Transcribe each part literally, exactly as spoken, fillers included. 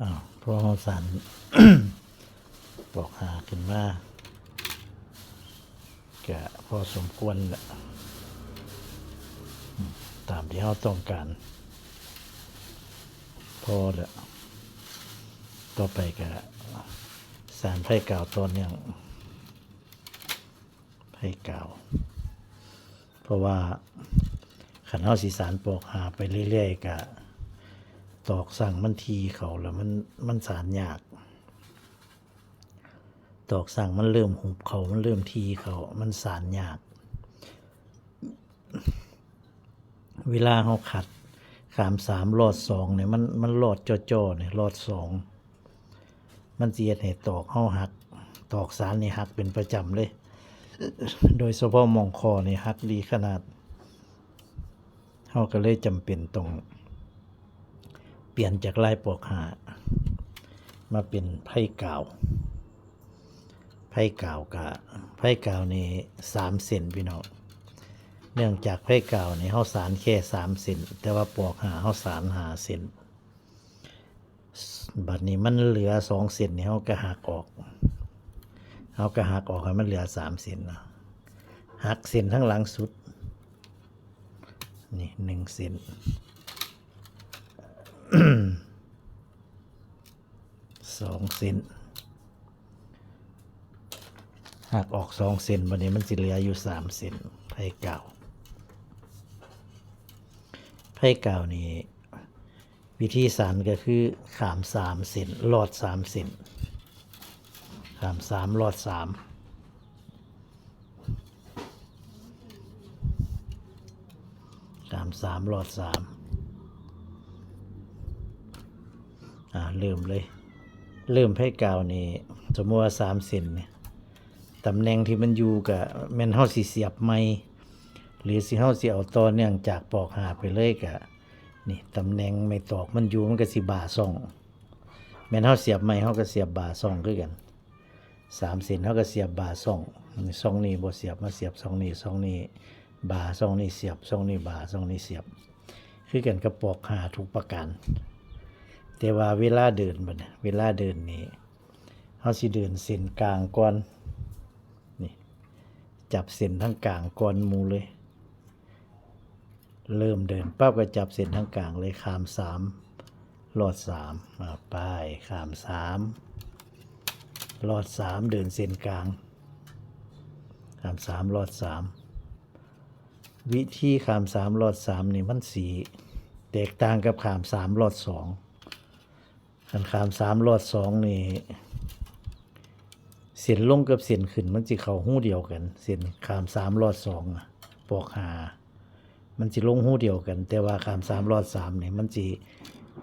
อ้าว พอเฮาสาน ปอกห้าขึ้นมา ก็พอสมควรแหละ ตามที่เฮาต้องการ พอแล้ว ต่อไปก็สานไพ่กาวต่อเนื่อง ไพ่กาว เพราะว่าคันเฮาสิสานปอกห้าไปเรื่อยๆ ก็ตอกสั่งมันทีเข้าแล้วมัน มันสานยาก ตอกสั่งมันเริ่มหุบเข้า มันเริ่มทีเข้า มันสานยาก เวลาเฮาขัดขามสามลอดสองเนี่ย มัน มันลอดจ่อๆ เนี่ย ลอดสอง มันสิเฮ็ดให้ตอกเฮาหัก ตอกสานนี่หักเป็นประจำเลย โดยเฉพาะหม่องคอนี่หักดีขนาด เฮาก็เลยจำเป็นต้องเปลี่ยนจากลายปอกห้ามาเป็นไพ่กาว ไพ่กาวกะ ไพ่กาวนี่สามเส้นพี่น้อง เนื่องจากไพ่กาวนี่เฮาสานแค่สามเส้น แต่ว่าปอกห้าเฮาสานห้าเส้น บัดนี้มันเหลือสองเส้นนี่เฮาก็หักออก เฮาก็หักออกให้มันเหลือสามเส้นเนาะ หักเส้นทั้งหลังสุด นี่หนึ่งเส้น สองเส้น หักออกสองเส้น บัดนี้มันสิเหลืออยู่สามเส้น ไพ่กาว ไพ่กาวนี่ วิธีสานก็คือขามสามเส้น ลอดสามเส้น ขามสาม ลอดสาม ขามสาม ลอดสาม อ่า เริ่มเลย เริ่มไพ่กาวนี่ สมมุติว่าสามเส้นนี่ ตำแหน่งที่มันอยู่ก็แม่นเฮาสิเสียบใหม่ หรือสิเฮาสิเอาต่อเนื่องจากปอกห้าไปเลยก็ นี่ ตำแหน่งไม้ตอกมันอยู่ มันก็สิบ่าซ่อง แม่นเฮาเสียบใหม่ เฮาก็เสียบบ่าซ่องคือกัน สามเส้นเฮาก็เสียบบ่าซ่อง ซ่องนี้บ่เสียบ มาเสียบซ่องนี้ ซ่องนี้บ่า ซ่องนี้เสียบ ซ่องนี้บ่า ซ่องนี้เสียบ คือกันกับปอกห้าทุกประการ แต่ว่าเวลาเดินบัดนี้ เวลาเดินนี่ เฮาสิเดินเส้นกลางก่อน นี่ จับเส้นทางกลางก่อนหมู่เลย เริ่มเดินปั๊บก็จับเส้นทางกลางเลย ขามสาม ลอดสาม อ่า ไป ขามสาม ลอดสาม เดินเส้นกลาง ขามสาม ลอดสาม วิธีขามสาม ลอดสาม นี่มันสิแตกต่างกับขามสาม ลอดสอง คันขามสาม ลอดสอง นี่ เส้นลงกับเส้นขึ้นมันสิเข้าฮูเดียวกัน เส้นขามสาม ลอดสอง อะ ปอกห้า มันสิลงฮูเดียวกัน แต่ว่าขามสาม ลอดสาม นี่ มันสิ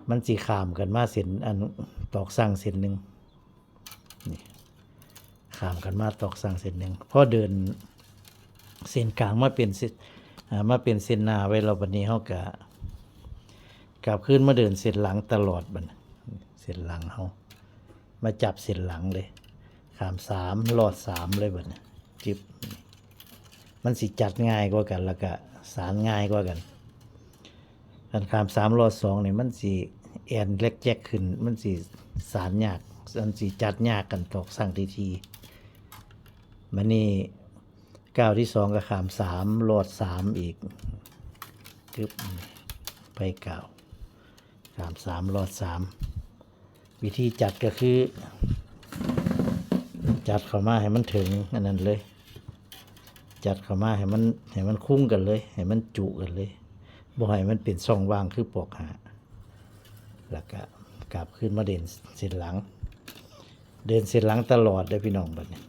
มันสิข้ามกันมาเส้นอันตอกสั่งเส้นหนึ่ง นี่ ข้ามกันมาตอกสั่งเส้นหนึ่ง พอเดินเส้นกลางมาเป็นเส้น อ่า มาเป็นเส้นหน้าไว้แล้ว บัดนี้เฮาก็กลับคืนมาเดินเส้นหลังตลอดบัดนี้ เส้นหลังเฮา มาจับเส้นหลังเลย ขามสาม ลอดสาม เลยบัดนี้ จึ๊บ มันสิจัดง่ายกว่ากัน แล้วก็สานง่ายกว่ากัน คันขามสาม ลอดสอง นี่มันสิแอนแลกแจ็คขึ้น มันสิสานยาก มันสิจัดยาก คันตอกสั่งทีๆ บัดนี้ก้าวที่สองก็ขามสาม ลอดสาม อีก จึ๊บ ไปก้าว ขามสาม ลอดสาม วิธีจัดก็คือ จัดเข้ามาให้มันถึงอันนั้นเลย จัดเข้ามาให้มัน ให้มันคุ้งกันเลย ให้มันจุกันเลย บ่ให้มันเป็นช่องว่างคือปอกห้า แล้วก็กลับคืนมาเดินเส้นหลัง เดินเส้นหลังตลอดเด้อพี่น้องบัดนี้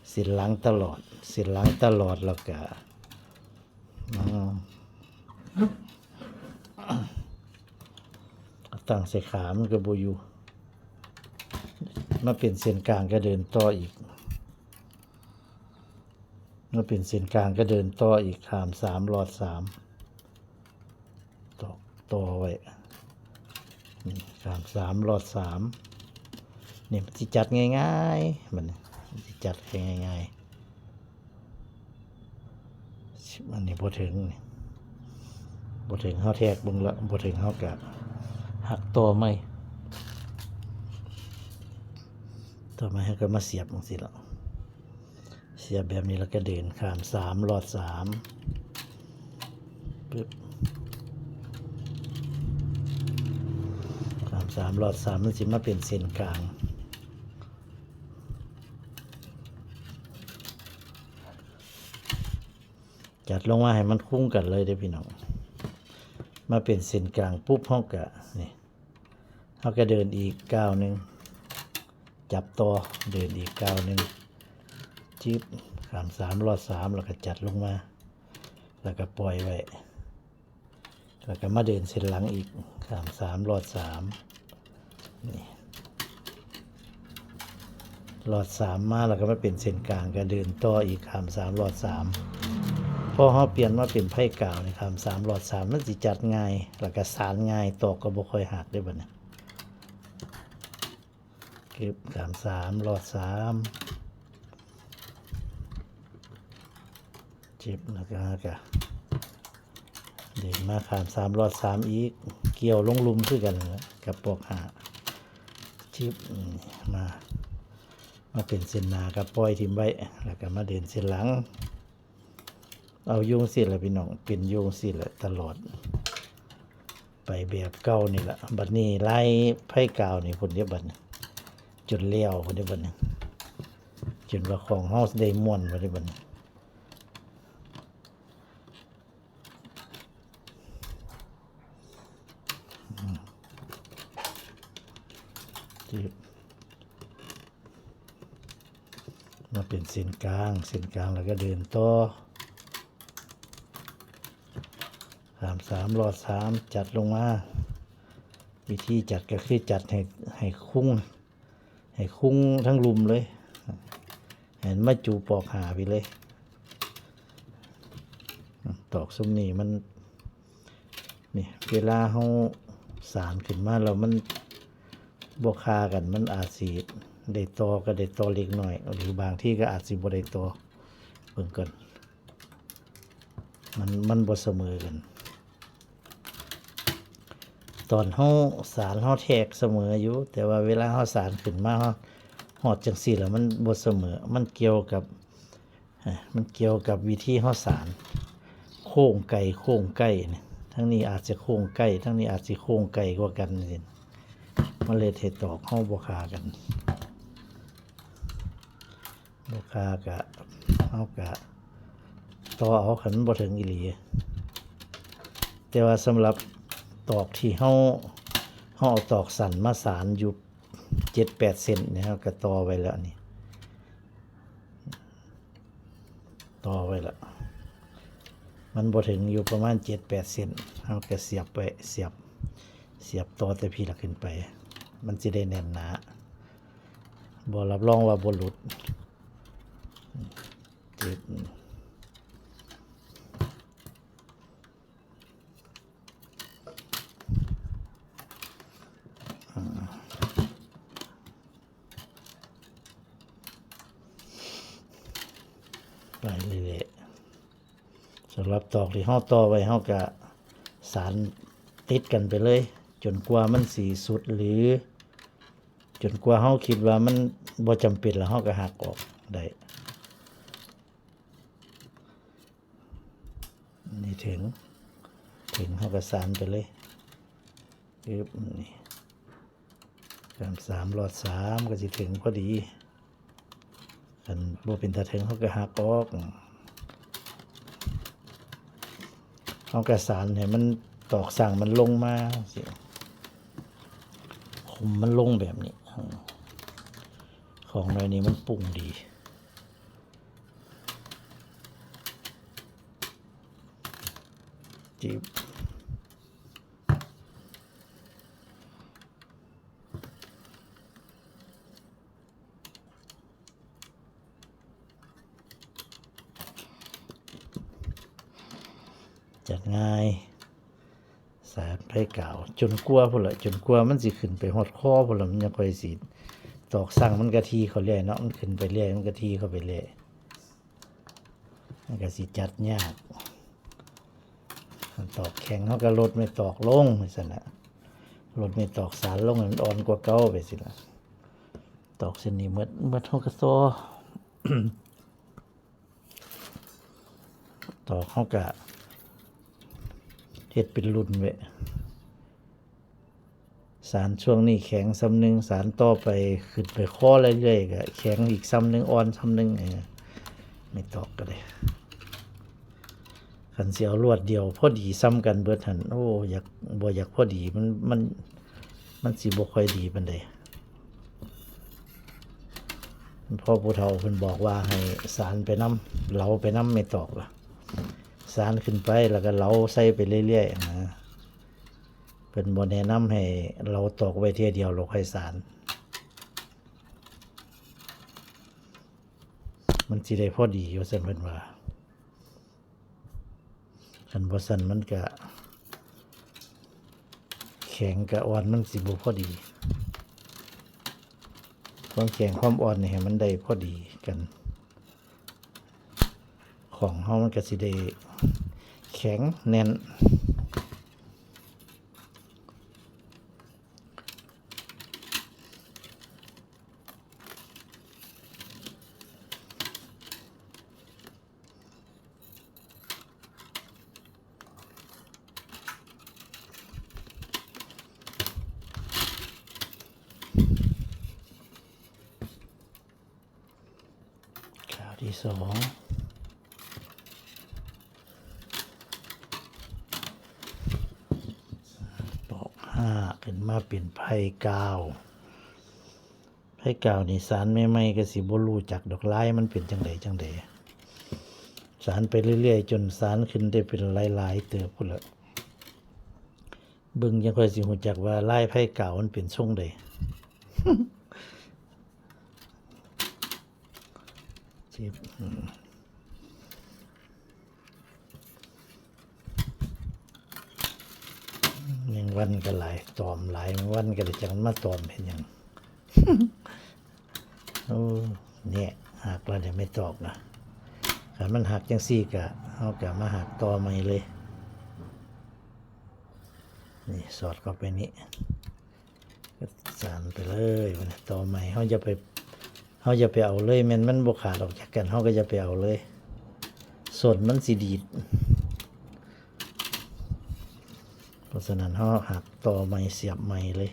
เส้นหลังตลอด เส้นหลังตลอด แล้วก็ อ๋อ ตั้งใส่ขามันก็บ่อยู่ มาเป็นเส้นกลางก็เดินต่ออีก มาเป็นเส้นกลางก็เดินต่ออีก ขามสาม ลอดสาม ต่อ ต่อไว้ นี่ ขามสาม ลอดสาม นี่มันสิจัดง่ายๆ มัน มันสิจัดง่ายๆ อันนี้บ่ถึงนี่ บ่ถึงเฮาแทกเบิ่งละ บ่ถึงเฮากะหักต่อใหม่ ต่อใหม่เฮาก็มาเสียบจั่งซี้ละ เสียบแบบนี้แล้วก็เดินข้ามสามลอดสาม ปึ๊บ ข้ามสามลอดสาม มันสิมาเป็นเส้นกลาง จัดลงมาให้มันคุ้งกันเลยเด้อพี่น้อง มาเป็นเส้นกลางปุ๊บ เฮาก็ นี่ เฮาก็เดินอีกก้าวหนึ่ง จับต่อ เดินอีกก้าวหนึ่ง จึ๊บ ข้ามสามลอดสาม แล้วก็จัดลงมา แล้วก็ปล่อยไว้ แล้วก็มาเดินเส้นหลังอีก ข้ามสามลอดสาม นี่ ลอดสามมา แล้วก็มาเป็นเส้นกลาง ก็เดินต่ออีก ข้ามสามลอดสาม พอเฮาเปลี่ยนมาเป็นไพ่กาวนี่ ข้ามสามลอดสาม มันสิจัดง่าย แล้วก็สานง่าย ตอกก็บ่ค่อยหักเด้บัดนี้ กึบ ข้ามสามลอดสาม จึ๊บ แล้วก็ ก็เดินมาข้ามสามลอดสามอีก เกี่ยวลงลุ่มคือกันนั่นแหละกับปอกห้า จึ๊บ อืม มา มาเป็นเส้นหน้าก็ปล่อยถิ่มไว้ แล้วก็มาเดินเส้นหลัง เอาอยู่จั่งซี้แหละพี่น้อง เป็นอยู่จั่งซี้แหละตลอด ไปแบบเก่านี่แหละ บัดนี้ลายไพ่กาวนี่พุ้นเด้บัดนี้ จนแล้วพุ้นเด้บัดนี้ จนว่าของเฮาได้ม่วนพุ้นเด้บัดนี้ อืม จึ๊บ มาเป็นเส้นกลาง เส้นกลางแล้วก็เดินต่อ ข้ามสามลอดสาม จัดลงมา วิธีจัดก็คือจัดให้ ให้คุ้ง ให้คุ้งทั้งลุ่มเลย ให้มันมาจูปอกห้าไปเลย ตอกซุมนี้มัน นี่ เวลาเฮาสานขึ้นมาแล้วมันบ่คากัน มันอาจสิได้ต่อก็ได้ต่อเล็กน้อย หรือบางทีก็อาจสิบ่ได้ต่อ เบิ่งก่อน มัน มันบ่เสมอกัน ตอนเฮาสานเฮาแทกเสมออยู่ แต่ว่าเวลาเฮาสานขึ้นมา เฮาฮอดจั่งซี้แล้วมันบ่เสมอ มันเกี่ยวกับ อ่ะ มันเกี่ยวกับวิธีเฮาสาน โค้งไกลโค้งใกล้นี่ ทั้งนี้อาจจะโค้งใกล้ ทั้งนี้อาจสิโค้งไกลกว่ากันจั่งซี้ มันเลยเฮ็ดให้ตอกเฮาบ่คากัน บ่คาก็ เฮาก็ต่อเอา คันมันบ่ถึงอีหลี แต่ว่าสำหรับตอกที่เฮา เฮาเอาตอกสั้นมาสานอยู่เจ็ดแปดเซนนี่ เฮาก็ต่อไว้แล้วนี่ ต่อไว้ละ มันบ่ถึงอยู่ประมาณเจ็ดแปดเซน เฮาก็เสียบไว้ เสียบ เสียบต่อแต่พี้ละขึ้นไป มันสิได้แน่นหนา บ่รับรองว่าบ่หลุด จึ๊บ อ่า ไปเรื่อยๆ สำหรับตอกที่เฮาต่อไว้ เฮาก็สานติดกันไปเลย จนกว่ามันสิสุด หรือ จนกว่าเฮาคิดว่ามันบ่จำเป็นแล้ว เฮาก็หักออกได้ นี่ถึง ถึงเฮาก็สานไปเลย ปึ๊บ นี่ ข้ามสามลอดสามก็สิถึงพอดี คันบ่เป็นตาถึงเฮาก็หักออก เฮาก็สานให้มันตอกสั่งมันลงมาสิ คมมันลงแบบนี้ ของหน่อยนี้มันปุ้งดี จึ๊บ จัดง่าย สานไพ่กาว จนกว่าพุ้นละ จนกว่ามันสิขึ้นไปฮอดคอพุ้นละ มันยังค่อยสิ ตอกสั่งมันกะทีเข้าเรื่อยเนาะ มันขึ้นไปเรื่อย มันกะทีเข้าไปเรื่อย มันก็สิจัดยาก ตอกแข็งเฮาก็ลดแม่ตอกลงจั่งซั้นน่ะ ลดแม่ตอกสานลงให้มันอ่อนกว่าเก่าไปสิล่ะ ตอกเส้นนี้หมด หมดเฮาก็ซอ ตอกเฮาก็เฮ็ดเป็นรุ่นไว้ สานช่วงนี้แข็งส่ำหนึ่ง สานต่อไปขึ้นไปคอเรื่อยๆ ก็แข็งอีกส่ำหนึ่ง อ่อนส่ำหนึ่ง เออ แม่ตอกก็ได้ คันสิเอาลวดเดียวพอดีส่ำกันเบิดหั่น โอ้ อยาก บ่อยากพอดี มัน มัน มันสิบ่ค่อยดีปานใด พ่อผู้เฒ่าเพิ่นบอกว่าให้สานไปนำ เหลาไปนำแม่ตอกล่ะ สานขึ้นไปแล้วก็เหลาใส่ไปเรื่อยๆ นะ เพิ่นบ่แนะนำให้เหลาตอกไว้เทื่อเดียวแล้วค่อยสาน มันสิได้พอดีว่าซั่นเพิ่นว่า คันบ่ซั้นมันก็แข็งกับอ่อนมันสิบ่พอดี ความแข็งความอ่อนนี่ให้มันได้พอดีกัน ของเฮามันก็สิได้แข็งแน่น คราวที่สอง ปอกห้าขึ้นมาเป็นไพ่เก้า ไพ่เก้านี่สานใหม่ๆ ก็สิบ่รู้จักดอก ลายมันเป็นจั่งใดจั่งใด สานไปเรื่อยๆ จนสานขึ้นได้เป็นหลายๆ เติบพุ้นละ เบิ่งจั่งค่อยสิรู้จักว่าลายไพ่เก้ามันเป็นทรงใด สิบ อืม แมงวันก็หลาย ตอมหลาย แมงวันก็เลยจั่งมาตอมเฮ็ดหยัง โอ้ เนี่ย หักแล้วเนี่ย แม่ตอกนะ คันมันหักจั่งซี้ก็ เฮาก็มาหักต่อใหม่เลย นี่ สอดเข้าไปนี่ สานไปเลย บัดนี้ต่อใหม่ เฮาอย่าไป เฮาอย่าไปเอาเลย แม่นมันบ่ขาดออกจากกัน เฮาก็อย่าไปเอาเลย ส้นมันสิดีด เพราะฉะนั้นเฮาหักต่อใหม่ เสียบใหม่เลย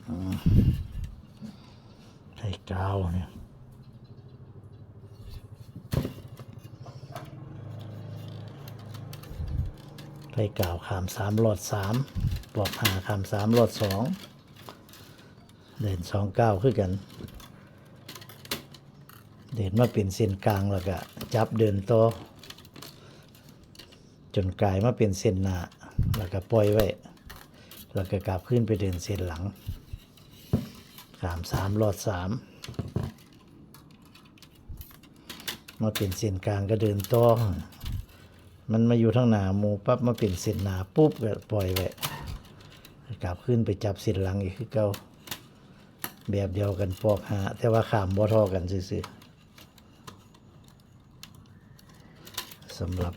อืม ไพ่เก้าเนี่ย ไพ่เก้าข้ามสามลอดสาม ปอกห้าข้ามสามลอดสอง เดินสองก้าวคือกัน เดินมาเป็นเส้นกลางแล้วก็จับเดินต่อ จนกลายมาเป็นเส้นหน้า แล้วก็ปล่อยไว้ แล้วก็กลับคืนไปเดินเส้นหลัง ข้ามสามลอดสาม มาเป็นเส้นกลางก็เดินต่อ มันมาอยู่ทางหน้าหมู่ปั๊บ มาเป็นเส้นหน้าปุ๊บก็ปล่อยไว้ กลับคืนไปจับเส้นหลังอีกคือเก่า แบบเดียวกันปอกห้า แต่ว่าข้ามบ่เท่ากันซื่อๆ สำหรับ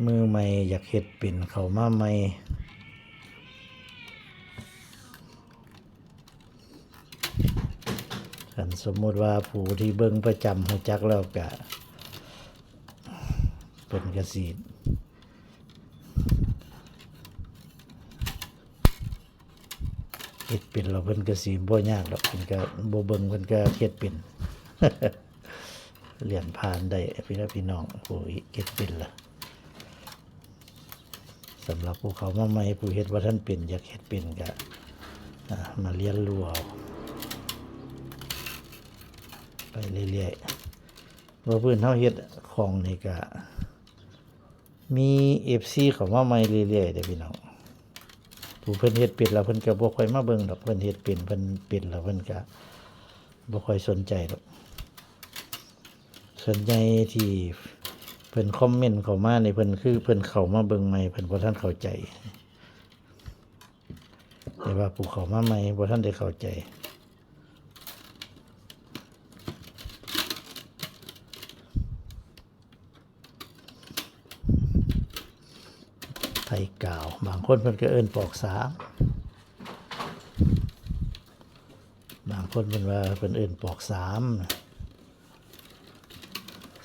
มือใหม่อยากเฮ็ดเป็นเข้ามาใหม่ คันสมมุติว่าผู้ที่เบิ่งประจำรู้จักแล้วก็ เพิ่นก็สิเฮ็ดเป็นแล้ว เพิ่นก็สิบ่ยากดอก เพิ่นก็บ่เบิ่ง เพิ่นก็เฮ็ดเป็น เลื่อนผ่านได้ พี่น้อง พี่น้องผู้เฮ็ดเป็นล่ะ สำหรับผู้เข้ามาใหม่ ผู้เฮ็ดบ่ทันเป็น อยากเฮ็ดเป็นก็ อ่า มาเรียนรู้เอา ไปเรื่อยๆ ว่าพื้นเฮาเฮ็ดของนี่ก็ มีเอฟซีเข้ามาใหม่เรื่อยๆเด้อพี่น้อง ผู้เพิ่นเฮ็ดเป็นแล้วเพิ่นก็บ่ค่อยมาเบิ่งดอก เพิ่นเฮ็ดเป็น เพิ่นเป็นแล้วเพิ่นก็บ่ค่อยสนใจดอก ส่วนใหญ่ที่เพิ่นคอมเมนต์เข้ามานี่ เพิ่นคือเพิ่นเข้ามาเบิ่งใหม่ เพิ่นบ่ทันเข้าใจ แต่ว่าผู้เข้ามาใหม่บ่ทันได้เข้าใจ ไทยกาว บางคนเพิ่นก็เอิ้นปอกสาม บางคนเพิ่นว่าเพิ่นเอิ้นปอกสาม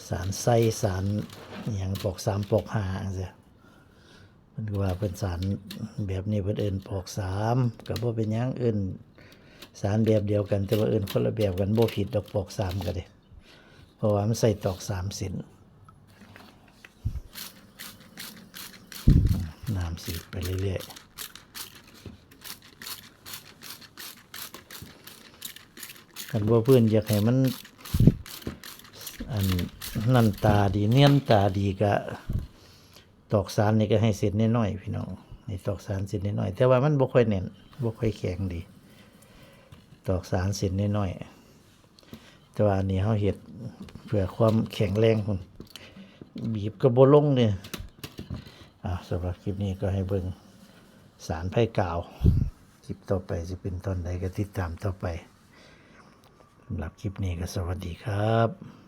สารไส้ สารอิหยัง ปอกสาม ปอกห้าจั่งซี้ เพิ่นก็ว่าเพิ่นสารแบบนี้เพิ่นเอิ้นปอกสาม ก็บ่เป็นหยัง เอิ้นสารแบบเดียวกัน แต่ว่าเอิ้นคนละแบบกัน บ่ผิดดอก ปอกสามก็ได้ เพราะว่ามันใส่ตอกสามเส้น น้ำสีดไปเรื่อยๆ คันว่าเพิ่นอยากให้มัน อันนั้นตาดี เนียนตาดีก็ ตอกสารนี่ก็ให้เส้นน้อยๆ พี่น้อง ให้ตอกสารเส้นน้อยๆ แต่ว่ามันบ่ค่อยแน่น บ่ค่อยแข็งดี ตอกสารเส้นน้อยๆ แต่ว่าอันนี้เฮาเฮ็ดเพื่อความแข็งแรง บีบก็บ่ลงเด้ อ่า สำหรับคลิปนี้ก็ให้เบิ่งสารไพกาว คลิปต่อไปสิเป็นตอนใดก็ติดตามต่อไป สำหรับคลิปนี้ก็สวัสดีครับ